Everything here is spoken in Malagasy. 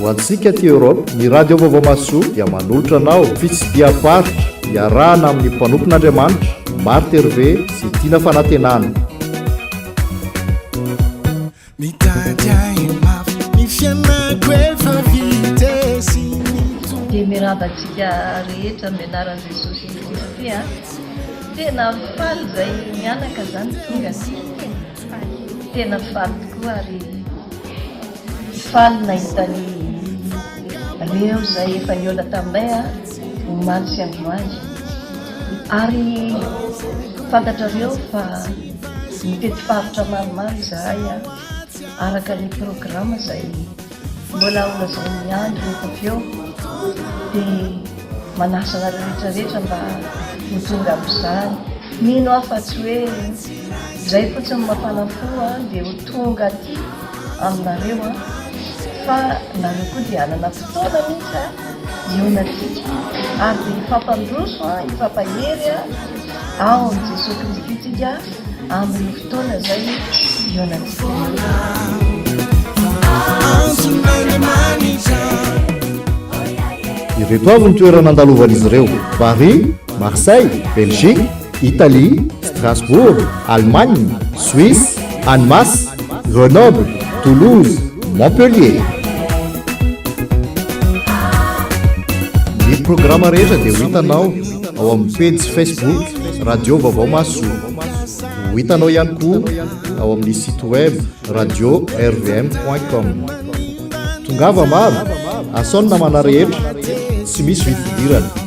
Ho antsika aty Europe, ny Radio Vaovao Mahasoa dia manolotra anao fitsidiham-paritra iarahana amin'ny mpanompon'Andriamanitra Marthe Hervé sy Tiana Fanantenana. Mitady ahy mafy ny fiainako efa vita sy ny Dia miarahaba antsika rehetra amin'ny anaran'i Jesosy Kristy a! Tena faly izay mianaka izany tonga aty, tena faly tokoa ary faly nahita ny reo izay efa nihaona taminay a, omaly sy androany. Ary fantatrareo fa mitety faritra maromaro izahay a, araka ny programa izay Mbola ho lazain'ny andro rehefa avy eo dia manasa anareo rehetra rehetra mba ho tonga amin'izany. Mino aho fa tsy hoe izay fotsiny no mafana fo dia ho tonga aty aminareo aho fa nareo koa dia hanana fotoana mihitsy hihaonantsika ary dia hifampandroso, hifampahery ao amin'i Jesoa Kristy tsika. Amin'io fotoana izay hihaonantsika io. Ireto avy ny toerana nandalovan'izy ireo, Paris, Marseille, Belgique, Italie, Strasbourg, Allemagne, Suisse, Annemasse, Grenoble, Toulouse, Montpellier. Ny programa rehetra dia ho hitanao ao amin'ny pejy Facebook Radio Vaovao Mahasoa. Ho hitanao ihany koa ao amin'ny site web radio rvm point com. Tongava maro, asao ny namana rehetra, tsy misy vidim-pidirana.